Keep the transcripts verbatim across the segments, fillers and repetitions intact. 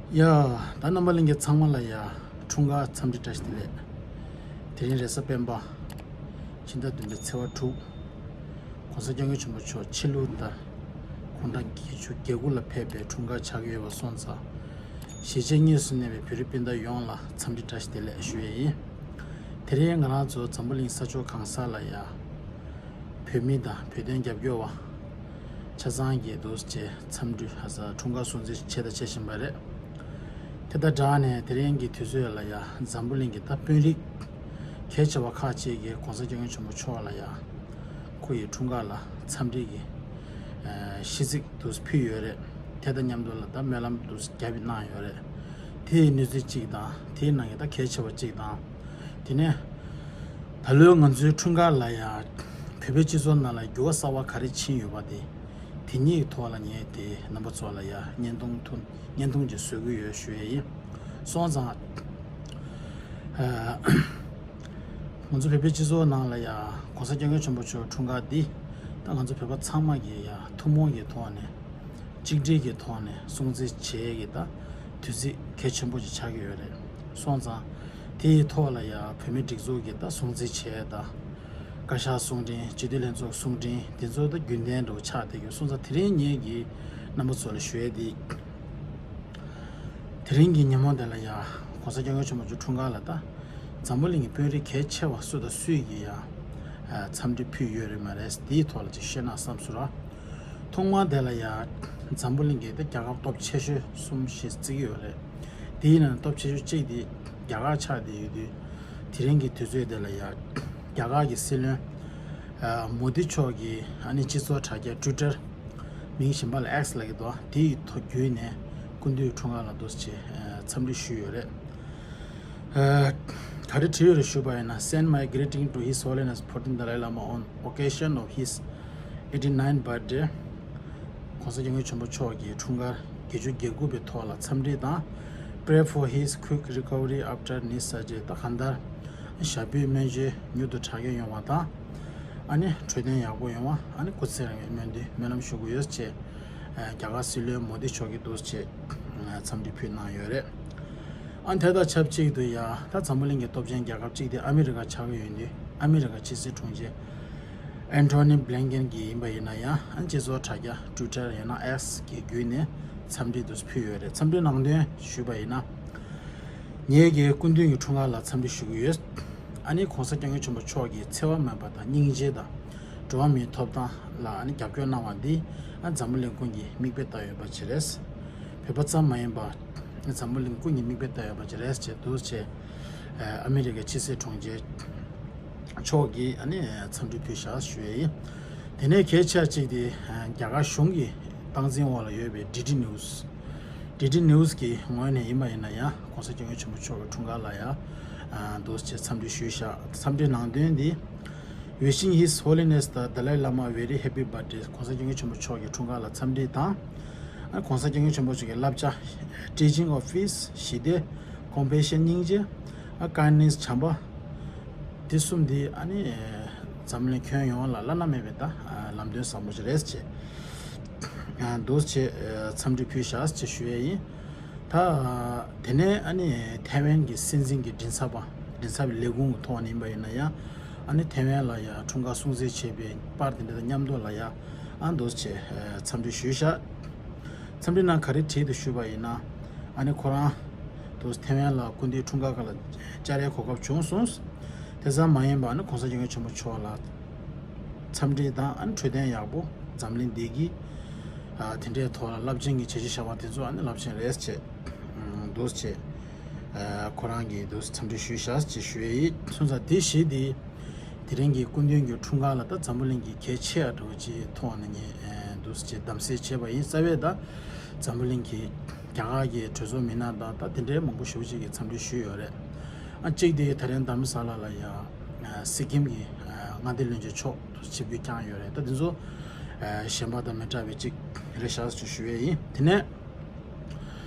ཡ། ད་རྣམ་པ་ལྷན་རྒྱས་ཚང་མ་ལ་ཡ། འཁྲུངས་སྐར་འཚམས་འདྲི་བཀྲ་ཤིས་བདེ་ལེགས། དེ་རིང་རེས་གཟའ་སྤེན་པ། ཕྱི་ཟླ་བདུན་པའི་ཚེས་པ་དྲུག། ༸གོང་ས་༸སྐྱབས་མགོན་ཆེན་པོ་མཆོག་ཕྱི་ལུགས་དང་། དགུང་གྲངས་བརྒྱད་ཅུ་གྱ་དགུ་ལ་ཕེབས་པའི་འཁྲུངས་སྐར་ཆགས་ཀྱི་ཡོད་པ་སོང་ཙང་། གཞིས་བྱེས་གཉིས་སུ་གནས་པའི་བོད་རིགས་སྤུན་ཟླ་ཡོངས་ལ་འཚམས་འདྲི་བཀྲ་ཤིས་བདེ་ལེགས་ཞུ་ཡས་ཡིན། དེ་རིང་ང་རང་ཚོ་འཛམ་བུ་གླིང་ས་ཕྱོགས་གང་ས་ལ་ཡ། བོད་མི་དང་བོད་དོན་རྒྱབ་སྐྱོར་བ། ཆ་ཚང་གི་འདུག་སེ་འཚམས་འདྲི་ཧ་ས་འཁྲུངས་སྐར་སྲུང་བརྩི་བྱས་དང་བྱེད་བཞིན་པ་རེད། དེ་དང་སྦྲགས་ནས་དེ་རིང་གི་དུས་ཚོད་ལ་ཡ་འཛམ་བུ་གླིང་གི་ད་དཔོན་རིགས་གལ་ཆེ་བ་ཁག་ཅིག་གིས་༸གོང་ས་༸སྐྱབས་མགོན་ཆེན་པོ་མཆོག་ལ་ཡ། ཁོ་ཡི་འཁྲུངས་སྐར་ལ་འཚམས་འདྲི་གི་ཨ་ཤིས་ཚིག་འདུག་སེ་ཕུལ་ཡོད་རེད། དེ་དང་མཉམ་དུ་ལ་ད་སྨོན་ལམ་འདུག་སེ་བརྒྱབ་གནང་ཡོད་རེད། དེའི་གནས་ཚུལ་གཅིག་དང་དེའི་ནང་གི་ད་གལ་ཆེ་བ་གཅིག་དང་། དེ་ནས་ད་ལོའི་ང་ཚོའི་འཁྲུངས་སྐར་ལ་ཡ་བོད་པའི་སྤྱི་ཚོགས་ནང་ལ་འགྱུར་བ་གསར་བ་ག་རེ་ཕྱིན་ཡོད་པ་དེ། དེ་གཉིས་ཀྱི་ཐོག་ལ་ངས་དེ་རྣམ་པ་ཚོ་ལ་ཡ་བརྙན་ཐུང་ཐུང་བརྙན་ཐུང་ཅིག་བཟོ་གི་ཡོད་ཞུ་ཡས་ཡིན། སོང་ཙང་ཨ་ང་ཚོ་བོད་པའི་སྤྱི་ཚོགས་ནང་ལ་ཡ་༸གོང་ས་༸སྐྱབས་མགོན་ཆེན་པོ་མཆོག་འཁྲུངས་སྐར་འདི་ད་ང་ཚོ་བོད་པ་ཚང་མ་གི་ཡ་ཐུན་མོང་གི་ཐོག་ནས། གཅིག་སྒྲིལ་གྱི་ཐོག་ནས་སྲུང་བརྩི་བྱེད་ཡས་ཀྱི་ད་དུས་ཚིགས་གལ་ཆེན་པོ་ཅིག་ཆགས་ཀྱི་ཡོད་རེད། སོང་ཙང་དེའི་ཐོག་ལ་ཡ་བོད་མི་སྒྲིག་འཛུགས་ཀྱི་ད་སྲུང་བརྩི་བྱེད་ཡས་ད་བཀའ་ཤག་གསུང་འཕྲིན་སྤྱི་འཐུས་ལྷན་ཚོགས་གསུང་འཕྲིན་དེ་ཚོ་ད་རྒྱུན་ལྡན་འདྲ་བོ་ཆགས་བསྡད་ཡོད། སོང་ཙང་དེ་རིང་ངེད་ཀྱིས་རྣམ་པ་ཚོ་ལ་ཞུ་ཡས་དེ། དེ་རིང་གི་ཉིན་མོ་དེ་ལ་ཡ་༸གོང་ས་༸སྐྱབས་མགོན་ཆེན་པོ་མཆོག་འཁྲུངས་སྐར་ལ་ད་འཛམ་བུ་གླིང་གི་དཔོན་རིགས་གལ་ཆེ་བ་སུ་དང་སུས་ཀྱིས་ཡ་འཚམས་འདྲི་ཕུལ་ཡོད་རེད་མ་རེད། དེའི་ཐོག་ལ་ཅིག་བཤད་ན་བསམ་སོང་ར། ཐོག་མར་དེ་ལ་ཡ་འཛམ་བུ་གླིང་གི་ད་རྒྱལ་ཁབ་སྟོབས་ཆེ་ཤོས་གསུམ་ཞེས་བརྩི་གི་ཡོད་རེད། དེའི་ནང་སྟོབས་ཆེ་ཤོས་གཅིག་དེ་རྒྱ་གར་ཆགས་བསྡད་ཡོད་དུས། དེ་རིང་གི་དུས་ཚོད་དེ་ལ་ཡ་རྒྱ་གར་གྱི་སྲིད་བློན་མོ་དི་མཆོག་གིས་ཨ་ནི་སྤྱི་ཚོགས་དྲ་རྒྱ་ཊུའི་ཊར། མིང་གཞན་པ་ལ་ཨེགས་ལབ་ཀྱི་འདུག་དེའི་ཐོག་བརྒྱུད་ནས་སྐུ་མདུན་འཁྲུངས་སྐར་ལ་འདུག་སེ་འཚམས་འདྲི་ཞུས་ཡོད་རེད། ག་རེ་བྲིས་ཡོད་རེད་ཞུས་པ་ཡིན་ན། Send my greeting to His Holiness Fourteenth Dalai Lama on occasion of his eighty-ninth birthday. ༸གོང་ས་༸སྐྱབས་མགོན་ཆེན་པོ་མཆོག་གི་འཁྲུངས་སྐར་བརྒྱད་ཅུ་གྱ་དགུ་པའི་ཐོག་ལ་འཚམས་འདྲི་དང་། Pray for his quick recovery after knee surgery. ད་གང་ལྟར་ཞབས་པུས་སྨན་བཅོས་མྱུར་དུ་དྲག་སྐྱེད་ཡོང་བ་དང་། ཨ་ནི་འཕྲོད་བསྟེན་ཡག་པོ་ཡོང་བ། ཨ་ནི་སྐུ་ཚེ་རིང་བའི་སྨོན་འདུན་སྨོན་ལམ་ཞུ་གི་ཡོད་ཅེས་རྒྱ་གར་སྲིད་བློན་མོ་དི་མཆོག་གིས་འདུག་ཅེས་འཚམས་འདྲི་ཕུལ་གནང་ཡོད་རེད། ཨ་དེ་དང་ཆབས་ཅིག་ཏུ་ཡ་ད་འཛམ་བུ་གླིང་གི་སྟོབས་ཆེན་རྒྱལ་ཁབ་ཅིག་དེ་ཨ་མི་རི་ཀ་ཆགས་ཀྱི་ཡོད་དུས། ཨ་མི་རི་ཀ་ཕྱི་སྲིད་དྲུང་ཆེ་ཨན་ཐོ་ནི་བྷི་ལིན་ཀེན་གྱིས་ཡིན་པ་ཡིན་ན་ཡང་། ཨ་སྤྱི་ཚོགས་དྲ་རྒྱ་ཊུའི་ཊར་ཡང་ན་ཨེགས་ཀྱི་བརྒྱུད་ནས་འཚམས་འདྲི་འདུག་ཕུལ་ཡོད་རེད། འཚམས་འདྲི་ནང་དོན་ཞུས་པ་ཡིན་ན། ངེད་ཀྱིས་སྐུ་མདུན་གྱི་འཁྲུངས་སྐར་ལ་འཚམས་འདྲི་ཞུ་གི་ཡོད། ཨ་ནི་༸གོང་ས་༸སྐྱབས་མགོན་ཆེན་པོ་མཆོག་གིས་འཚེ་བ་མེད་པ་དང་སྙིང་རྗེ་དང་། འགྲོ་བ་མིའི་ཐོབ་ཐང་ལ་ཨ་ནི་རྒྱབ་སྐྱོར་གནང་བ་འདི་ཨ་འཛམ་བུ་གླིང་ཀུན་གྱིས་མིག་དཔེ་ལྟ་ཡོད་པ་ཅིག་རེད། བོད་པ་ཙམ་མ་ཡིན་པར་འཛམ་བུ་གླིང་ཀུན་གྱིས་མིག་དཔེ་ལྟ་ཡོད་པ་ཅིག་རེད་ཅེས་འདུག་ཅེས་ཨ་མི་རི་ཀའི་ཕྱི་སྲིད་དྲུང་ཆེ་མཆོག་གིས་ཨ་ནི་འཚམས་འདྲི་ཕུལ་བཞག་ཞུ་ཡས་ཡིན། དེ་ནས་གལ་ཆེ་གཅིག་དེ་རྒྱ་གར་གཞུང་གི་སྟངས་འཛིན་འོག་ལ་ཡོད་པའི་ཌི་ཌི་ནིའུ་སི། ཌི་ཌི་ནིའུ་སི་གི་ངོས་ནས་ཡིན་པ་ཡིན་ན་ཡང་༸གོང་ས་༸སྐྱབས་མགོན་ཆེན་པོ་མཆོག་གི་འཁྲུངས་སྐར་ལ་ཡང་འདུག་ཅེས་འཚམས་འདྲི་ཞུས་བཞག་འཚམས་འདྲི་ནང་དོན་འདི། Wishing His Holiness the Dalai Lama very happy birthday. ༸གོང་ས་༸སྐྱབས་མགོན་ཆེན་པོ་མཆོག་གི་འཁྲུངས་སྐར་ལ་འཚམས་འདྲི་དང་། ཨ་༸གོང་ས་༸སྐྱབས་མགོན་ཆེན་པོ་མཆོག་གི་བསླབ་བྱ། Teaching of peace. ཞི་བདེ། Compassion. སྙིང་རྗེ། ཨ་Kindness. བྱམས་པ། འདི་གསུམ་འདི་ཨ་ནི་འཛམ་གླིང་ཁྱོན་ཡོངས་ལ་བླ་ན་མེད་པའི་ད་ལམ་སྟོན་བཟང་པོ་ཞིག་རེད་ཅེས་འདུག་ཅེས་འཚམས་འདྲི་ཕུལ་བཞག་ཅེས་ཞུ་ཡས་ཡིན། ད་དེ་ནས་ཨ་ནི་ཐའེ་ཝན་གྱི་སྲིད་འཛིན་གྱི་མགྲིན་ཚབ་པ། མགྲིན་ཚབ་པའི་ལས་ཁུངས་ཀྱི་ཐོག་ནས་ཡིན་པ་ཡིན་ན་ཡང་། ཨ་ནི་ཐའེ་ཝན་ལ་ཡང་འཁྲུངས་སྐར་སྲུང་བརྩི་བྱེད་པའི་པར་དེ་འདྲ་དང་མཉམ་དུ་ལ་ཡང་ཨ་འདུག་ཅེས་འཚམས་འདྲི་ཞུས་བཞག་འཚམས་འདྲི་ནང་ག་རེ་བྲིས་འདུག་ཞུས་པ་ཡིན་ན། ཨ་ནི་ཁོ་རང་དུ་ཐའེ་ཝན་ལ་སྐུ་མདུན་འཁྲུངས་སྐར་ཁག་ལ་བཅར་ཡའི་གོ་སྐབས་བྱུང་སོང་། དེ་ཙམ་མ་ཡིན་པ་ཨ་ནི་༸གོང་ས་༸སྐྱབས་མགོན་ཆེན་པོ་མཆོག་ལ་འཚམས་འདྲི་དང་ཨ་ནི་འཕྲོད་བསྟེན་ཡག་པོ། འཛམ་གླིང་བདེ་སྐྱིད། ཨ་དེ་འདྲའི་ཐོག་ལ་རླབས་ཆེན་གྱི་བྱས་རྗེས་བཞག་པ་དེ་ཚོ་ཨ་ནི་རླབས་ཆེན་རེད་ཅེས་འདུག་ཅེས། ཨ་ཁོ་རང་གིས་འདུག་འཚམས་འདྲི་ཞུས་བཞག་ཅེས་ཞུ་ཡས་ཡིན། སོང་ཙང་དེ་བཞི་དེ་དེ་རིང་གི་སྐུ་མདུན་གྱི་འཁྲུངས་སྐར་ལ་ད་འཛམ་བུ་གླིང་གི་གལ་ཆེ་ཡ་འགྲོ་ཅེས་ཐོག་ནས་ངས་འདུག་ཅེས་གདམ་གསེས་བྱས་པ་ཡིན། རྩ་བའི་ད་འཛམ་བུ་གླིང་གི་རྒྱ་གར་གྱི་གྲོས་ཚོགས་མི་སྣ་དང་ད་དེ་འདྲའི་མང་པོ་ཞེ་པོ་ཅིག་གིས་འཚམས་འདྲི་ཞུས་ཡོད་རེད། ཨ་གཅིག་དེ་ད་རིང་དྷ་རམ་ས་ལ་ལ་ཡ་སི་ཀིམ་གྱི་མངའ་སྡེ་བློན་ཆེན་མཆོག་ཏུ་ཆིབས་བསྒྱུར་བསྐྱངས་ཡོད་རེད། ད་དེ་ཚོ་གཞན་པ་དང་མི་འདྲ་བའི་གཅིག་རེད་ཤག་ཅེས་ཞུ་ཡས་ཡིན། དེ་ནས།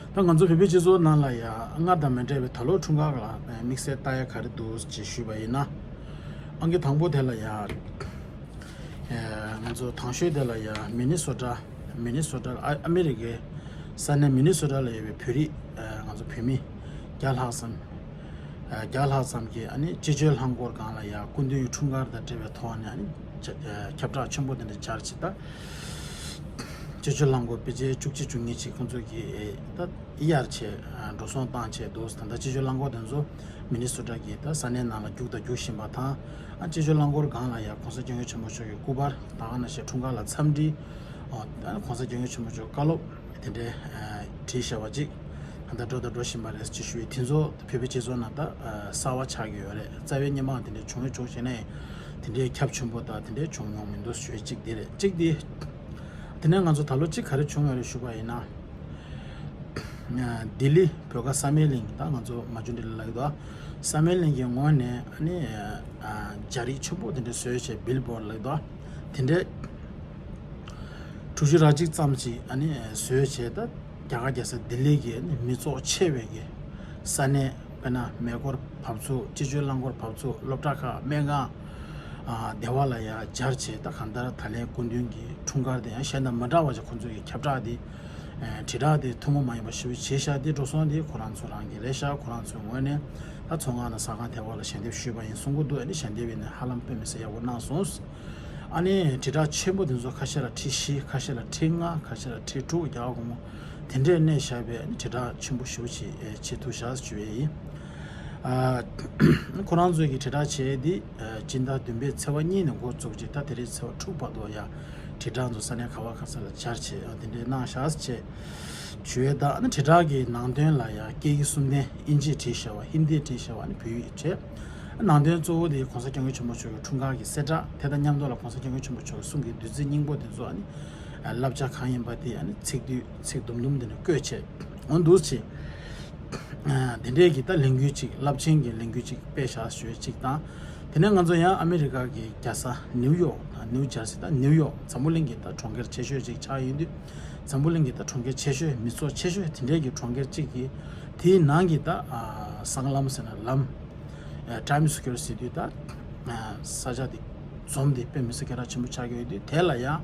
ད་ང་ཚོ་བོད་པའི་སྤྱི་ཚོགས་ནང་ལ་ཡང་སྔར་དང་མི་འདྲ་བའི་ད་ལོ་འཁྲུངས་སྐར་ལ་དམིགས་བསལ་ལྟ་ཡ་ག་རེ་འདུག་ཅེས་ཞུས་པ་ཡིན་ན། ཨང་ཀི་དང་པོ་དེ་ལ་ཡང་ང་ཚོ་དང་ཤོས་དེ་ལ་ཡང་མི་ནི་སོ་ཊ། མི་ནི་སོ་ཊ་ཨ་ཨ་མི་རི་ཀའི་ས་གནས་མི་ནི་སོ་ཊ་ལ་ཡོད་པའི་བོད་རིགས་ བོད་མི་བརྒྱ་ལྷག་ཙམ། ཨ། བརྒྱ་ལྷག་ཙམ་གྱིས་ཨ་ནི་སྤྱི་སྤྱོད་རླངས་འཁོར་སྒང་ལ་ཡ་སྐུ་མདུན་འཁྲུངས་སྐར་དང་འབྲེལ་བའི་ཐོག་ནས་ཨ་ནི་ཁྱབ་ཨ་ཁྱབ་བསྒྲགས་ཆེན་པོ་དེ་འདྲ་སྦྱར་བྱས། ད་སྤྱི་སྤྱོད་རླངས་འཁོར་ཕལ་ཆེར་བཅུ་གཅིག་བཅུ་གཉིས་ཅིག་ཁོང་ཚོ་གིས་ད་གཡར་བྱས་འགྲོ་སོང་བཏང་བྱས་འདུག། ད་ལྟ་སྤྱི་སྤྱོད་རླངས་འཁོར་དེ་ཚོ་མི་ནི་སོ་ཊ་གི་ད་ས་གནས་ནང་ལ་རྒྱུག་དང་རྒྱུག་བཞིན་པ་དང་། ཨ། སྤྱི་སྤྱོད་རླངས་འཁོར་སྒང་ལ་ཡ་༸གོང་ས་༸སྐྱབས་མགོན་ཆེན་པོ་མཆོག་གི་སྐུ་པར་ད་ག་ནང་བཞིན་འཁྲུངས་སྐར་ལ་འཚམས་འདྲི། ཨ། ༸གོང་ས་༸སྐྱབས་མགོན་ཆེན་པོ་མཆོག་བཀའ་སློབ་དེ་འདྲའི་བྲིས་བཞག་པ་ཅིག་ད་ལྟ་འགྲོ་དང་འགྲོ་བཞིན་པ་རེད་ཅེས་ཞུ་ཡས། དེ་ཚོ་བོད་པའི་སྤྱི་ཚོགས་ནང་ད་གསར་བ་ཆགས་ཀྱི་ཡོད་རེད། རྩ་བའི་སྔོན་མ་དེ་འདྲའི་བྱུང་ཡོད་བྱུང་ཞེ་ན་ཡང་དེ་འདྲའི་ཁྱབ་ཆེན་པོ་དང་དེ་འདྲའི་བྱུང་མྱོང་མི་འདུག་ཞུ་ཡས་གཅིག་དེ་རེད། གཅིག་དེ། དེ་ནས་ང་ཚོ་ད་ལོ་གཅིག་ག་རེ་བྱུང་ཡོད་རེད་ཞུ་བ་ཡིན་ན། ལྡི་ལི་བོད་ཀ་བསམ་ཡས་གླིང་ད་ང་ཚོ་མ་ཇུ་ལྡི་ལི་ལབ་ཀྱི་འདུག། བསམ་ཡས་གླིང་གི་ངོས་ནས་ཨ་ནི་ཨ་རྒྱ་རིགས་ཆེན་པོ་དེ་འདྲ་བཟོས་བྱས་བིལ་བོར་ལབ་ཀྱི་འདུག། དེ་འདྲ་གྲུ་བཞི་ར་གཅིག་ཙམ་ཅིག་ཨ་ནི་བཟོས་བྱས། ད་རྒྱ་གར་རྒྱལ་ས་ལྡི་ལི་གི་ཨ་ནི་མི་ཚོགས་ཆེ་བའི་གི་ས་གནས། དཔེར་ན་མེ་འཁོར་བབས་ཚུགས། སྤྱི་སྤྱོད་རླངས་འཁོར་བབས་ཚུགས། སློབ་གྲྭ་ཁག་སྨན་ཁང་། ཨ། སྡེ་བ་ལ་ཡ་སྦྱར་བྱས། ད་གང་ལྟར་ད་ལན་སྐུ་མདུན་གྱི་འཁྲུངས་སྐར་དེ་ཡང་གཞན་དང་མ་འདྲ་བ་ཞིག་ཁོང་ཚོས་ཀྱི་ཁྱབ་བསྒྲགས་དེ། ཨ། དྲིལ་བསྒྲགས་དེ་ཐུན་མོང་མ་ཡིན་པ་ཞེ་པོ་བྱས་ཤག། དེ་འགྲོ་སོང་དེ་ཁོ་རང་ཚོ་རང་གི་རེད་ཤག། ཁོ་རང་ཚོའི་ངོས་ནས་ད་མཚོ་སྔོན་དང་ཟ་ཁང་དེ་བ་ལ་ཞལ་འདེབས་ཞུས་པ་ཡིན་གསུང་གི་འདུག། ཨ་ནི་ཞལ་འདེབས་ཡིན་ནའི་ཧ་ལམ་དཔེ་མི་སྲིད་ཡག་པོ་གནང་སོང་། ཨ་ནི་དྲིལ་བསྒྲགས་ཆེན་པོ་དེ་ཚོ་ཁ་ཤས་ལ་ཁྲི་བཞི། ཁ་ཤས་ལ་ཁྲི་ལྔ། ཁ་ཤས་ལ་ཁྲི་དྲུག། རྒྱ་གར་སྒོར་མོ་དེ་འདྲས་གནས་བཞག་པའི་ཨ་ནི་དྲིལ་བསྒྲགས་ཆེན་པོ་ཞེ་པོ་ཅིག་བྱེད་ཐུབ་ཤག་ཞུ་ཡས་ཡིན། ཨ། ཁོ་རང་ཚོས་ཀྱི་དྲིལ་བསྒྲགས་བྱས་དེ། ཨ། སྤྱི་ཟླ་བདུན་པའི་ཚེས་པ་གཉིས་ནས་འགོ་བཙུགས་རྗེས་ད་དེ་རིང་ཚེས་པ་དྲུག་བར་དུ་ཡ་དྲིལ་བསྒྲགས་ཚོ་ས་གནས་ག་བ་ག་ས་ལ་སྦྱར་བྱས། ཨ། དེ་འདྲའི་གནང་ཤག་ཅེས་ཞུ་ཡས། ད་ཨ་ནི་དྲིལ་བསྒྲགས་ཀྱི་ནང་དོན་ལ་ཡ་སྐད་ཡིག་གསུམ་ལྡན། དབྱིན་ཇིས་བྲིས་བཞག་པ། ཧིན་དིས་བྲིས་བཞག་པ། ཨ་ནི་བོད་ཡིག་བྲིས། ནང་དོན་གཙོ་བོ་དེ་༸གོང་ས་༸སྐྱབས་མགོན་ཆེན་པོ་མཆོག་གི་འཁྲུངས་སྐར་གྱི་གསལ་བསྒྲགས། དེ་དང་མཉམ་དུ་ལ་༸གོང་ས་༸སྐྱབས་མགོན་ཆེན་པོ་མཆོག་གི་གསུང་གི་བདུད་རྩི་སྙིང་པོ་དེ་ཚོ། ཨ་ནི་བསླབ་བྱ་གང་ཡིན་པ་དེ་ཨ་ནི་ཚིག་བསྡུས་ཚིག་དུམ་དུམ་དེ་འདྲ་བཀོད་བྱས། འོ་འདུག་སེ་བྱས། ཨ། དེ་འདྲའི་གི་ད་ལས་འགུལ་ཅིག་རླབས་ཆེན་གྱི་ལས་འགུལ་ཅིག་སྤེལ་བཞག་ཞུ་ཡས་གཅིག་དང་། དེ་ནས་ང་ཚོ་ཡང་ཨ་མི་རི་ཀ་གི་རྒྱལ་ས་ནིའུ་ཡོག་དང་ནིའུ་ཇར་སི། ད་ནིའུ་ཡོག་འཛམ་བུ་གླིང་གི་ད་གྲོང་ཁྱེར་ཆེ་ཤོས་ཅིག་ཆགས་ཡོད་དུས། འཛམ་བུ་གླིང་གི་ད་གྲོང་ཁྱེར་ཆེ་ཤོས། མི་ཚོགས་ཆེ་ཤོས་དེ་འདྲའི་གི་གྲོང་ཁྱེར་གཅིག་གི་དེའི་ནང་གི་ད། ཨ། སྲང་ལམ་ཟེར་ན་ལམ། ཨ། ཊའིམ་སི་ཀོ་ཝེར་ཟེར་དུས་ད། ཨ། ས་ཆ་དེ་འཛོམས་དེ་དཔེ་མི་སྲིད་སྐད་གྲགས་ཆེན་པོ་ཆགས་ཀྱི་ཡོད་དུས། དེ་ལ་ཡང་།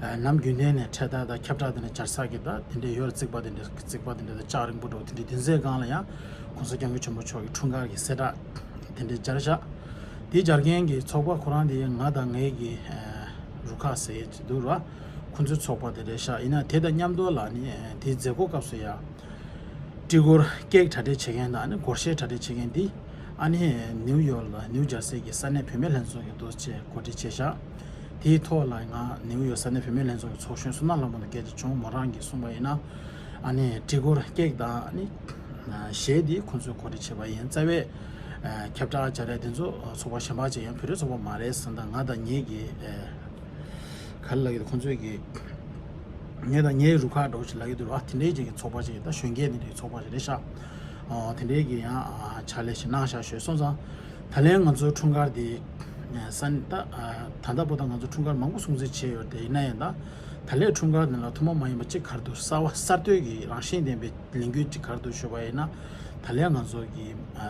ཨ། ནམ་རྒྱུན་ལྡན་ནས་འཕྲེད་དར་དང་ཁྱབ་བསྒྲགས་དེ་འདྲ་སྦྱར་ས་གི་ད་དེ་འདྲའི་ཡོད་རེད། རྩིག་པ་དེ་འདྲ། རྩིག་པ་དེ་འདྲ་དང་ལྕགས་རིང་པོ་འདྲ་བོ་དེ་འདྲའི་དེ་ཚོའི་སྒང་ལ་ཡང་༸གོང་ས་༸སྐྱབས་མགོན་ཆེན་པོ་མཆོག་གི་འཁྲུངས་སྐར་གྱི་གསལ་བསྒྲགས་དེ་འདྲ་སྦྱར་བཞག། དེ་སྦྱར་མཁན་གྱི་ཚོགས་པ་ཁོ་རང་དེ་ང་དང་ངའི་གི། ཨ། རུ་ཁག་ཟེར་ཡས་ཅིག་འདུག་ར། ཁོ་ཚོའི་ཚོགས་པ་དེ་རེད་ཤག། ཡིན་ན་དེ་དང་མཉམ་དུ་ལ་ནི་དེའི་མཛད་སྒོ་སྐབས་སུ་ཡ། སྤྲི་གོར་ཀེག་གྲ་སྒྲིག་བྱེད་མཁན་དང་། ཨ་ནི་སྒོར་གཞས་གྲ་སྒྲིག་བྱེད་མཁན་འདི། ཨ་ནི་ནིའུ་ཡོག་ལ་ནིའུ་ཇར་སི་གི་ས་གནས་བུད་མེད་ལྷན་ཚོགས་ཀྱིས་འདུག་སེ་གོ་སྒྲིག་བྱས་ཤག། དེའི་ཐོག་ལ་ང་ནིའུ་ཡོག་ས་གནས་བུད་མེད་ལྷན་ཚོགས་ཀྱི་ཚོགས་གཞོན་བསོད་ནམས་ལྷ་མོ་དང་སྐད་ཆ་བྱུང་། མོ་རང་གིས་གསུངས་པ་ཡིན་ན། ཨ་ནི་སྤྲི་གོར་ཀེག་དང་། ཨ་ནི་གཞས་འདི་ཁོང་ཚོས་གོ་སྒྲིག་བྱས་པ་ཡིན། རྩ་བའི་ཁྱབ་བསྒྲགས་སྦྱར་ཡས་དེ་ཚོ་ཚོགས་པ་གཞན་པ་ཅིག་ཡང་བོད་རིགས་ཚོགས་པ་མ་རེད་ཟེར། ད་ང་དང་ངེད་ཀྱི། ག་རེ་ལབ་ཀྱི་འདུག། ཁོང་ཚོས་ཀྱི་ངེད་དང་ངའི་རུ་ཁག་འདྲ་བོ་ཞིག་ལབ་ཀྱི་འདུག་ར། དེ་འདྲའི་ཅིག་གི་ཚོགས་པ་ཅིག། ད་གཞོན་སྐྱེས་དེ་འདྲའི་ཚོགས་པ་ཅིག་རེད་ཤག། ཨོ། དེ་འདྲའི་གི་ཡང་ཕྱག་ལས་ཤིག་གནང་ཤག་ཞུས་སོང་ཙང་། ད་ལན་ང་ཚོའི་འཁྲུངས་སྐར་འདི་ས་ད་ད་ལྟ་བར་དུ་ང་ཚོ་འཁྲུངས་སྐར་མང་པོ་སྲུང་བརྩི་བྱས་ཡོད་རེད་དེ། ཡིན་ན་ཡང་ད་ད་ལན་འཁྲུངས་སྐར་འདི་ལ་ཐུན་མོང་མ་ཡིན་པ་ཅིག་ག་རེ་འདུག། གསར་བ་གསར་གཏོད་ཀྱི་རང་བཞིན་ལྡན་པའི་ལས་འགུལ་ཅིག་ག་རེ་འདུག་ཞུས་པ་ཡིན་ན། ད་ལན་ང་ཚོ་གི་ཨ་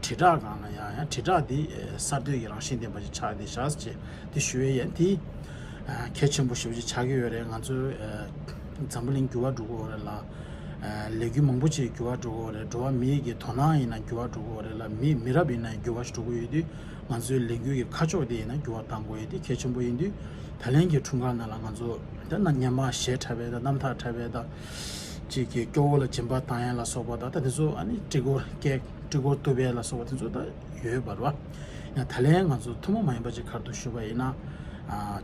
དྲིལ་བསྒྲགས་སྒང་ལ་ཡང་ཡང་དྲིལ་བསྒྲགས་འདི་ཨ་གསར་གཏོད་ཀྱི་རང་བཞིན་ལྡན་པ་ཞིག་ཆགས་བསྡད་ཤག་ཅེས་འདི་ཞུ་ཡས་ཡིན། དེ་ཨ་གལ་ཆེན་པོ་ཞེ་པོ་ཅིག་ཆགས་ཀྱི་ཡོད་རེད། ང་ཚོའི་ཨ་འཛམ་བུ་གླིང་འགྱུར་བ་འགྲོ་གི་ཡོད་རེད་ལ། ཨ་ལས་འགུལ་མང་པོ་ཅིག་འགྱུར་བ་འགྲོ་གི་ཡོད་རེད། འགྲོ་བ་མིའི་གི་དོ་སྣང་ཡིན་ན་འགྱུར་བ་འགྲོ་གི་ཡོད་རེད་ལ། མི་མི་རབས་ཡིན་ན་འགྱུར་བ་ཞིག་འགྲོ་གི་ཡོད་དུས། ང་ཚོའི་ལས་འགུལ་གྱི་ཁ་ཕྱོགས་དེ་ཡིན་ན་འགྱུར་བ་གཏང་དགོས་ཡས་དེ་གལ་ཆེན་པོ་ཡིན་དུས། ད་ལན་གྱི་འཁྲུངས་སྐར་ནང་ལ་ང་ཚོ་ད་ན་སྔོན་མ་གཞས་འཁྲབ་པའི་དང་རྣམ་ཐར་འཁྲབ་པའི་དང་། གཅིག་གི་སྐྱོ་བོ་ལ་སྦྱིན་པ་བཏང་ཡས་ལ་སོགས་པ་དང་། ད་དེ་ཚོ་ཨ་ནི་སྤྲི་གོར་ཀེག་སྤྲི་གོར་གཏུབ་ཡས་ལ་སོགས་པ་དེ་ཚོ་ད་ཡོད་པ་རེད་བ། ཡང་ད་ལན་ང་ཚོ་ཐུན་མོང་མ་ཡིན་པ་ཅིག་ག་རེ་འདུག་ཞུས་པ་ཡིན་ན། ཨ་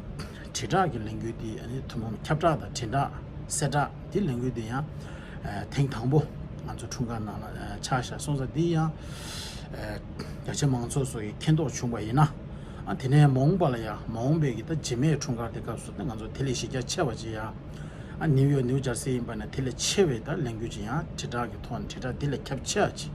དྲིལ་བསྒྲགས་ཀྱི་ལས་འགུལ་འདི་ཨ་ནི་ཐུན་མོང་ཁྱབ་བསྒྲགས་དང་དྲིལ་བསྒྲགས་གསལ་བསྒྲགས་འདི་ལས་འགུལ་འདི་ཡང་ཨ་ཐེངས་དང་པོ་ང་ཚོ་འཁྲུངས་སྐར་ནང་ལ་ཨ་ཆགས་བཞག་སོང་ཙང་། འདི་ཡང་ཨ་རྒྱ་ཆེ་མང་ཚོགས་སོགས་ཀྱིས་མཁྱེན་རྟོགས་བྱུང་བ་ཡིན་ན། ཨ་དེ་ནས་མ་འོངས་པ་ལ་ཡང་མ་འོངས་པའི་གི་ད་རྗེས་མའི་འཁྲུངས་སྐར་དེ་སྐབས་སུ་ད་ང་ཚོ་དེ་ལས་གཞི་རྒྱ་ཆེ་བ་ཅིག་ཡང་། ཨ་ནིའུ་ཡོག་ནིའུ་ཇར་སི་ཡིན་པ་ན་དེ་ལས་ཆེ་བའི་ད་ལས་འགུལ་ཅིག་ཡང་དྲིལ་བསྒྲགས་ཀྱི་ཐོག་ནས་དྲིལ་བསྒྲགས་དེ་ལས་ཁྱབ་ཆེ་བ་ཅིག་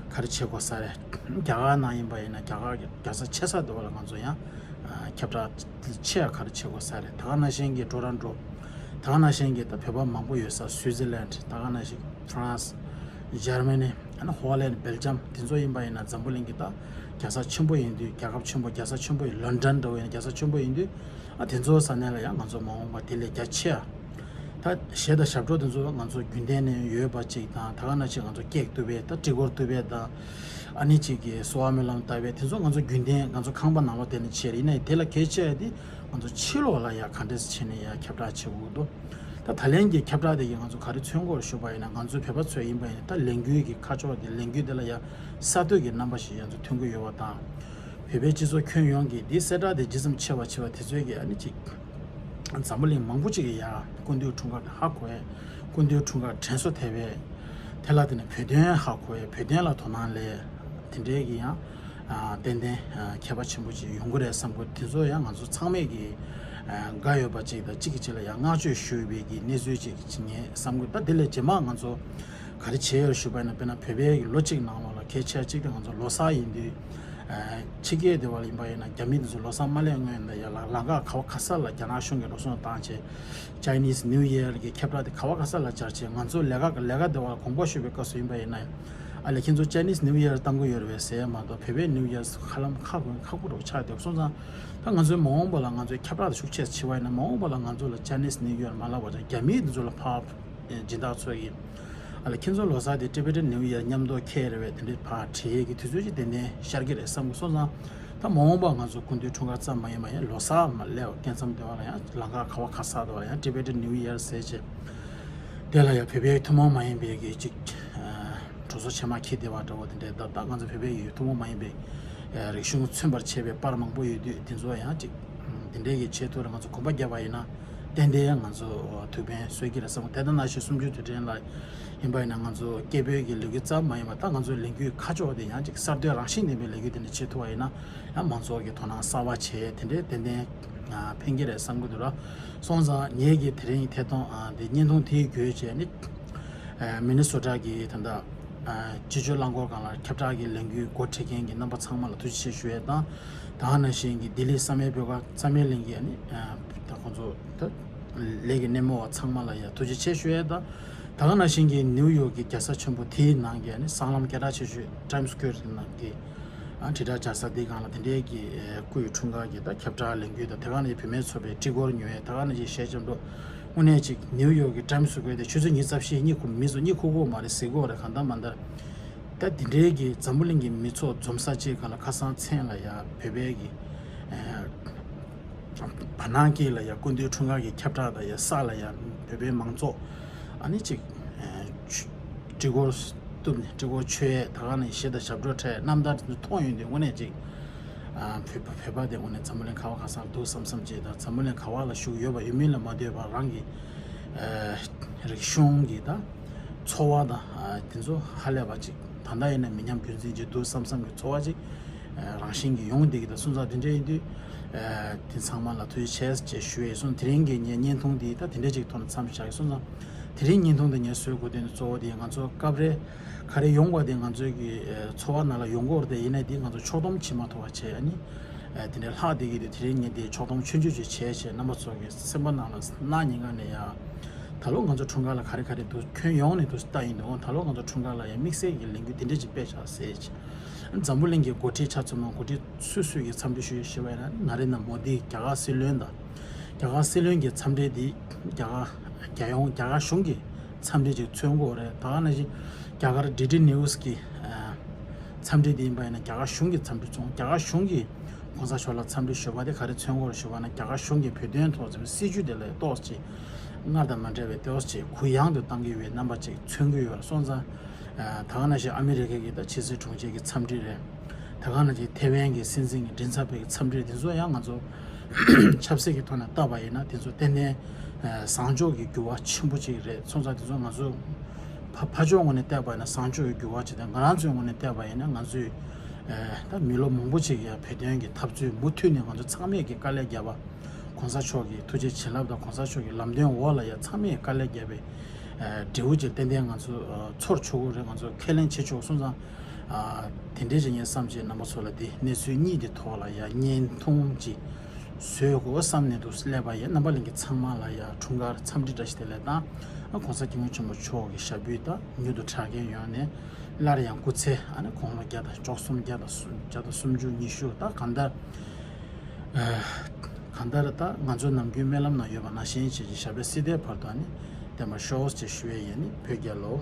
ག་རེ་བྱེད་དགོས་ས་རེད། རྒྱ་གར་ནང་ཡིན་པ་ཡིན་ན་རྒྱ་གར་གྱི་རྒྱལ་ས་ཆེ་ས་དེ་བ་ལ་ང་ཚོ་ཡང་ཨ་ཁྱབ་བསྒྲགས་ཆེ་བ་ག་རེ་བྱེད་དགོས་ས་རེད། ད་ག་ནང་བཞིན་གྱི་ཊོ་རོན་ཊོ། ད་ག་ནང་བཞིན་གྱི་ད་བོད་པ་མང་པོ་ཡོད་ས་སུའི་ཙི་ལན། ད་ག་ནང་བཞིན་ཧྥ་རན་སི། འཇར་མ་ནི། ཨ་ནི་ཧོ་ལན། སྦེལ་ཇམ། དེ་ཚོ་ཡིན་པ་ཡིན་ན་འཛམ་བུ་གླིང་གི་ད་རྒྱལ་ས་ཆེན་པོ་ཡིན་དུས། རྒྱལ་ཁབ་ཆེན་པོ། རྒྱལ་ས་ཆེན་པོ་ཡིན། ལོན་ཌོན་འདྲ་བོ་ཡིན་ན་རྒྱལ་ས་ཆེན་པོ་ཡིན་དུས། ཨ་དེ་ཚོ་ས་གནས་ལ་ཡང་ང་ཚོ་མ་འོངས་པ་དེ་ལས་རྒྱ་ཆེ་ཨ་ ད་གཞས་དང་ཞབས་བྲོ་དེ་ཚོ་ང་ཚོ་རྒྱུན་ལྡན་ནས་ཡོད་པ་ཅིག་དང་། ད་ག་ནང་བཞིན་ང་ཚོ་ཀེག་གཏུབ་པ་དང་། ཏྲི་གོར་གཏུབ་པ་དང་། ཨ་ནི་ཅིག་གི་སོལ་བ་སྨོན་ལམ་བཏབ་པ་དེ་ཚོ་ང་ཚོ་རྒྱུན་ལྡན་ང་ཚོ་ཁང་པ་ནང་ལོགས་དེ་ནས་བྱས་རེད། ཡིན་ནའི་དེ་ལས་གལ་ཆེ་བ་དེ་ང་ཚོ་ཕྱི་ལོགས་ལ་ཡ་ག་འདྲས་བྱས་ནས་ཡ་ཁྱབ་བསྒྲགས་བྱེད་དགོས་འདུག་ད་ད་ལན་གྱི་ཁྱབ་བསྒྲགས་དེ་གིས་ང་ཚོ་ག་རེ་མཚོན་གྱི་ཡོད་ཞུས་པ་ཡིན་ན། ང་ཚོ་བོད་པ་ཚོས་ཡིན་པ་ཡིན་ན། ད་ལས་འགུལ་གྱི་ཁ་ཕྱོགས་དེ། ལས་འགུལ་དེ་ལ་ཡ་གསར་གཏོད་ཀྱི་རྣམ་པ་ཞིག་ང་ཚོ་ཐོན་གྱི་ཡོད་པ་དང་། བོད་པའི་སྤྱི་ཚོགས་ཁྱོན་ཡོངས་ཀྱིས་འདི་གསལ་བསྒྲགས་དེ་ཇི་ཙམ་ཆེ་བ་ཆེ་བ་དེ་ཚོའི་གི་ཨ་ནི་ཅིག་འཛམ་བུ་གླིང་མང་པོ་ཅིག་གིས་ཡ་སྐུ་མདུན་འཁྲུངས་སྐར་དེ་ཧ་གོ་ཡས། སྐུ་མདུན་འཁྲུངས་སྐར་དྲན་གསོ་ཐེབས་པས། དེ་ལ་བརྟེན་ནས་བོད་དོན་ཧ་གོ་ཡས། བོད་དོན་ལ་དོ་སྣང་སླེབས། དེ་འདྲའི་གི་ཡང་ཨ་ཏན་ཏན་ཨ་ཁྱད་པར་ཆེན་པོ་ཅིག་ཡོང་གི་རེད་བསམ་གི། དེ་ཚོ་ཡང་ང་ཚོ་ཚང་མས་གི་ཨ་དགའ་ཡོད་པ་ཅིག་དང་། གཅིག་གིས་གཅིག་ལ་ཡང་བསྔགས་བརྗོད་ཞུ་བའི་གི་གནས་ཚུལ་ཅིག་ཅིག་ངས་བསམ་གི། ད་དེ་ལས་རྗེས་མ་ང་ཚོ་ག་རེ་བྱས་ཡོད་ཞུས་པ་ཡིན་ན། དཔེར་ན་བོད་པའི་གི་ལོ་གཅིག་ནང་ལོགས་ལ་གལ་ཆེ་བ་གཅིག་དེ་ང་ཚོ་ལོ་གསར་ཡིན་དུས། ཨ་ཕྱི་རྒྱལ་དེ་བ་ལ་ཡིན་པ་ཡིན་ན། རྒྱ་མི་དེ་ཚོ་ལོ་གསར་མ་སླེབས་སྔོན་ལ་ཡ་ལ་ལམ་ཁ་ག་བ་ག་ས་ལ་རྒྱ་ནག་གཞུང་གིས་འགྲོ་སོང་བཏང་བྱས། Chinese New Year གི་ཁྱབ་བསྒྲགས་དེ་ག་བ་ག་ས་ལ་སྦྱར་བྱས། ང་ཚོ་ལས་ཀ་ལས་ཀ་དེ་བ་ལ་དགོངས་པ་ཞུ་བའི་སྐབས་སུ་ཡིན་པ་ཡིན་ན། ཨ་ལས་ཁྱེད་ཚོ་Chinese New Year བཏང་གི་ཡོད་རེད་པས་ཟེར་མ་གཏོགས། བོད་པའི་New Year ཧ་ལམ་ཁག་པོ་ཁག་པོ་རུ་ཆགས་བསྡད་སོང་ཙང་། ད་ང་ཚོའི་མ་འོངས་པ་ལ་ང་ཚོའི་ཁྱབ་བསྒྲགས་དེ་ཤུགས་ཆེ་བྱས་པ་ཡིན་ན། མ་འོངས་པ་ལ་ང་ཚོ་ལ་Chinese New Year མ་ལབ་པ་བྱས། རྒྱ་མིའི་དེ་ཚོ་ལ་ཕར་སྦྱིན་བདག་ཚོ་གིས། ཨ་ལ་ཁྱེད་ཚོ་ལོ་གསར་དེ་Tibetan New Year མཉམ་དུ་འཁེལ་རེད་པས། དེ་འདྲའི་ཕར་བྲིས་ཡས་ཀྱི་དུས་ཚོད་ཅིག་ཏན་ཏན་ཤར་གྱི་རེད་བསམ་གི་སོང་ཙང་། ད་མ་འོངས་པ་ང་ཚོ་སྐུ་མདུན་འཁྲུངས་སྐར་ཙམ་མ་ཡིན་པ་ཡང་ལོ་གསར་མ་སླེབས་སྐབས་མཚམས་དེ་བ་ལ་ཡང་ལམ་ཁ་ག་བ་ག་ས་དེ་བ་ལ་ཡང་Tibetan New Year ཟེར་བྱས། དེ་ལ་ཡང་བོད་པའི་ཐུན་མོང་མ་ཡིན་པའི་གི་ཅིག་ཨ་གྲོ་སོ་ཕྱེ་མར་འཁྱེར་བསྡད་པ་འདྲ་བོ་དེ་འདྲའི། ད་ད་ང་ཚོ་བོད་པའི་གི་ཐུན་མོང་མ་ཡིན་པའི་ཨ་རིག་གཞུང་མཚོན་པར་བྱེད་པའི་པར་མང་པོ་ཡོད་དུས། དེ་ཚོ་ཡང་ཅིག་དེ་འདྲའི་གི་ཆེད་དུ་ལ་ང་ཚོ་གོམ་པ་བརྒྱབ་པ་ཡིན་ན། ཏན་ཏན་ང་ཚོ་ཐུགས་ཕན་གསོས་ཀྱི་རེད་བསམ། དེ་ལྟར་ན་ཞེ་གསུམ་བཅུའི་དུས་དྲན་ལ་ཡིན་པ་ཡིན་ན། ང་ཚོ་སྐད་འབོད་ཀྱི་ལས་འགུལ་ཙམ་མ་ཡིན་པ། ད་ང་ཚོའི་ལས་འགུལ་ཁ་ཕྱོགས་དེ་ཡང་ཅིག་གསར་གཏོད་རང་བཞིན་ལྡན་པའི་ལས་འགུལ་དེ་འདྲ་བྱེད་ཐུབ་པ་ཡིན་ན། ཡང་མང་ཚོགས་ཀྱི་དོ་སྣང་གསར་པ་བྱས། དེ་འདྲའི་ཏན་ཏན་ཨ་ཕན་གྱི་རེད་བསམ་གྱི་འདུག་ལ། སོང་ཙང་ངེད་ཀྱིས་དེ་རིང་ཐད་གཏོང་ཨ་འདི་བརྙན་ཐུང་དེའི་བརྒྱུད་བྱས་ནས། ཨ་མི་ནི་སོ་ཊ་གི་ད་ལྟ་ཨ་སྤྱི་སྤྱོད་རླངས་འཁོར་སྒང་ལ་ཁྱབ་བསྒྲགས་ཀྱི་ལས་འགུལ་འགོ་ཁྲིད་མཁན་གྱི་རྣམ་པ་ཚང་མ་ལ་ཐུགས་རྗེ་ཆེ་ཞུ་ཡས་དང་། ད་ག་ནང་བཞིན་གྱི་ལྡི་ལི་བསམ་ཡས་བོད་ཁང་རྩ་མེད་གླིང་གི་ཨ་ནི་ཨ་ད་ཁོང་ཚོ་ད་ལས་ཀྱི་སྣེ་མོ་བ་ཚང་མ་ལ་ཡ་ཐུགས་རྗེ་ཆེ་ཞུ་ཡས་དང་། ད་ག་ནང་བཞིན་གྱི་ནིའུ་ཡོག་གི་རྒྱལ་ས་ཆེན་པོ་དེའི་ནང་གི་ཨ་ནི་སྲང་ལམ་སྐད་གྲགས་ཆེ་ཤོས་Times Square གི་ནང་གི་ཨ་དྲིལ་བསྒྲགས་སྦྱར་ས་འདི་སྒང་ལ་དེ་འདྲའི་གི་ཨ་སྐུ་ཡི་འཁྲུངས་སྐར་གྱི་ད་ཁྱབ་བསྒྲགས་ལས་འགུལ་དང་། དེ་ག་ནང་བཞིན་བུད་མེད་ཚོགས་པའི་ཊི་གོར་ཉོ་ཡས། དེ་ག་ནང་བཞིན་གཞས་འཇམ་པོ། དངོས་གནས་ཅིག་ནིའུ་ཡོག་གི་Times Square དེ་ཆུ་ཚོད་ཉི་ཤུ་རྩ་བཞི་གཉིད་ཁུག་མི་ཚོ་གཉིད་ཁུག་གི་ཡོད་མ་རེད་ཟེར་གྱི་ཡོད་རེད། གང་ལྟར་མ་ལྟར་ད་དེ་འདྲའི་གི་འཛམ་བུ་གླིང་གི་མི་ཚོགས་འཛོམས་ས་ཅིག་སྒང་ལ་ཁ་སང་མཚན་ལ་ཡ་བོད་པའི་གི་ཨ་བར་སྣང་དཀྱིལ་ལ་ཡ་སྐུ་མདུན་འཁྲུངས་སྐར་གྱི་ཁྱབ་བསྒྲགས་དང་། ཡ་ས་ལ་ཡ་བོད་པའི་མང་ཚོགས་ཨ་ནི་ཅིག་ཨ་ཆུ་ཊི་གོར་གཏུབ་ནས་ཊི་གོར་མཆོད་ཡས། ད་ག་ནས་གཞས་དང་ཞབས་བྲོ་འཁྲབ་རྣམ་ཐར་དེ་ཚོ་མཐོང་ཡོང་དུས། དངོས་གནས་ཅིག་ཨ་བོད་པ་བོད་པ་དེ་དངོས་གནས་འཛམ་བུ་གླིང་ག་བ་ག་ས་ལ་འདུག་བསམ་བསམ་ཅིག་དང་། འཛམ་བུ་གླིང་ག་བ་ལ་བཞུགས་ཡོད་པ་ཡོད་མིན་ལ་མ་ལྟོས་པར། རང་གི་ཨ་རིག་གཞུང་གི་ད་འཚོ་བ་དང་ཨ་དེ་ཚོ་ཧ་ལས་པ་ཅིག་ད་ལྟ་ཡིན་ན་མི་ཉམས་རྒྱུན་འཛིན་ཅིག་འདུག་བསམ་བསམ་གྱི་ཚོར་བ་ཅིག་ཨ་རང་བཞིན་གྱིས་ཡོང་བསྡད་ཀྱི་འདུག་སོང་ཙང་། དེ་འདྲ་ཡིན་དུས་ཨ་དེ་ཚང་མ་ལ་ཐུགས་རྗེ་ཆེ་ཞེས་ཞུ་ཡས་སོང་། དེ་རིང་གི་ངའི་བརྙན་ཐུང་འདི་ད་དེ་འདྲ་ཅིག་ཐོག་ནས་མཚམས་བཞག་གི་སོང་ཙང་། དེ་རིང་བརྙན་ཐུང་འདི་ངས་བཟོ་དགོས་དོན་གཙོ་བོ་དེ་ང་ཚོ་སྐབས་རེ་ག་རེ་ཡོང་བ་དེ་ང་ཚོའི་གི་ཨ་ཚོར་བ་ནང་ལ་ཡོང་གི་ཡོད་རེད་དེ། ཡིན་ནའི་དེ་ང་ཚོ་ཕྱོགས་བསྡོམས་བྱེད་མ་ཐུབ་པ་བྱས། ཨ་ནི་ཨ་དེ་འདྲའི་ལྷག་བསྡད་ཀྱི་འདུག་དེ་རིང་ངས་དེ་ཕྱོགས་བསྡོམས་ཆུང་ཆུང་ཅིག་བྱས་བྱས། རྣམ་པ་ཚོ་གི་སེམས་པ་ནང་ལ་གནའ་ཉིན་ག་ནས་ཡ་ད་ལོ་ང་ཚོ་འཁྲུངས་སྐར་ལ་ག་རེ་ག་རེ་འདུག་ཁྱོན་ཡོངས་ནས་འདུག་ལྟ་ཡིན་འདུག་ད་ལོ་ང་ཚོ་འཁྲུངས་སྐར་ལ་ཡ་དམིགས་བསལ་གྱི་ལས་འགུལ་དེ་འདྲ་ཅིག་སྤེལ་བཞག་ཟེར་བྱས། འཛམ་བུ་གླིང་གི་འགོ་ཁྲིད་ཆ་མཚོན་ན། འགོ་ཁྲིད་སུ་སུ་གིས་འཚམས་འདྲི་ཞུས་ཞེས་པ་ཡིན་ན། ན་རེན་དྲ་མོ་དི་རྒྱ་གར་སྲིད་བློན་དང་། རྒྱ་གར་སྲིད་བློན་གྱི་འཚམས་འདྲི་འདི་རྒྱ་གར་རྒྱལ་ཡོངས་རྒྱ་གར་གཞུང་གི་འཚམས་འདྲི་ཅིག་མཚོན་གྱི་ཡོད་རེད། ད་ག་ནང་བཞིན་རྒྱ་གར་ཌི་ཌི་ནིའུ་སི་གི་ཨ་འཚམས་འདྲི་འདི་ཡིན་པ་ཡིན་ན། རྒྱ་གར་གཞུང་གི་འཚམས་འདྲི་མཚོན། རྒྱ་གར་གཞུང་གིས་གོང་ས་མཆོག་ལ་འཚམས་འདྲི་ཞུས་པ་དེ་ག་རེ་མཚོན་གྱི་ཡོད་ཞུས་པ་ན། རྒྱ་གར་གཞུང་གིས་བོད་དོན་ཐོག་ཙམ་སྲིད་བྱུས་དེ་ལ་ཏོག་ཙམ་སྔར་དང་མ་འདྲ་བའི་ཏོག་ཙམ་གུ་ཡངས་དུ་བཏང་གི་ཡོད་རྣམ་པ་ཅིག་མཚོན་གྱི་ཡོད་སོང་ཙང་། ཨ་ད་ག་ནང་བཞིན་ཨ་མི་རི་ཀ་གི་ད་ཕྱི་སྲིད་དྲུང་ཆེ་གི་འཚམས་འདྲི་རེད། ད་ག་ནང་བཞིན་ཐེ་ཝན་གྱི་སྲིད་འཛིན་གྱི་མགྲིན་ཚབ་པའི་འཚམས་འདྲི་དེ་ཚོ་ཡང་ང་ཚོ་ཆབ་སྲིད་ཀྱི་ཐོག་ནས་བལྟས་པ་ཡིན་ན། དེ་ཚོ་ཏན་ཏན་ཨ་བཟང་ཕྱོགས་ཀྱི་འགྱུར་བ་ཆེན་པོ་ཅིག་རེད། སོང་ཙང་དེ་ཚོ་ང་ཚོ་ཕ་ཕ་ཕྱོགས་ངོས་ནས་བལྟས་པ་ཡིན་ན་བཟང་ཕྱོགས་ཀྱི་འགྱུར་བ་ཅིག་དང་། ང་རང་ཚོའི་ངོས་ནས་བལྟས་པ་ཡིན་ན། ང་ཚོས་ཨ་ད་མི་ལོ་མང་པོ་ཅིག་ཡ་བོད་དོན་གྱི་འཐབ་རྩོད་མུ་མཐུད་ནས་ང་ཚོ་ཚང་མས་ཀྱི་དཀའ་ལས་བརྒྱབ་པ། གོང་ས་མཆོག་གི་ཐུགས་རྗེ་བྱིན་རླབས་དང་། གོང་ས་མཆོག་གི་ལམ་སྟོན་འོག་ལ་ཡ་ཚང་མས་དཀའ་ལས་བརྒྱབ་པའི་ཨ་འབྲས་བུ་ཅིག་ཏན་ཏན་ང་ཚོ་ཨ་ཚོར་ཆོག་གི་རེད། ང་ཚོ་ཁས་ལེན་བྱེད་ཆོག་སོང་ཙང་། ཨ་དེ་འདྲའི་ཅིག་ངས་བསམ་བྱས། རྣམ་པ་ཚོ་ལ་དེ་གནས་ཚུལ་གཉིས་དེ་ཐོག་ལ་ཡ་བརྙན་ཐུང་ཅིག་བཟོ་དགོས་བསམ་ནས་འདུག་སླེབས་པ་ཡིན། རྣམ་པ་ལྷན་རྒྱས་ཚང་མ་ལ་ཡ་འཁྲུངས་སྐར་འཚམས་འདྲི་བཀྲ་ཤིས་བདེ་ལེགས་དང་། ཨ་གོང་ས་སྐྱབས་མགོན་ཆེན་པོ་མཆོག་གི་ཞབས་པུས་ད་མྱུར་དུ་དྲག་མཁན་ཡོང་ནས། སླར་ཡང་སྐུ་ཚེ་ཨ་ནི་དགུང་ལོ་བརྒྱ་དང་བཅུ་གསུམ། བརྒྱ་དང་སུམ་བརྒྱ་དང་སུམ་ཅུ། ཉི་ཤུ། ད་གང་ལྟར་ཨ་ གང་ལྟར་ད་ང་ཚོ་ནམ་རྒྱུན་སྨོན་ལམ་ནང་ཡོད་པ་ནང་བཞིན་བྱས་ཀྱི་ཞབས་པད་སྲིད་མཐའི་བར་དུ་ཨ་ནི་བརྟན་པར་ཤོག་ཅེས་ཞུ་ཡས་ཡིན། ནི་བོད་རྒྱལ་ལོ།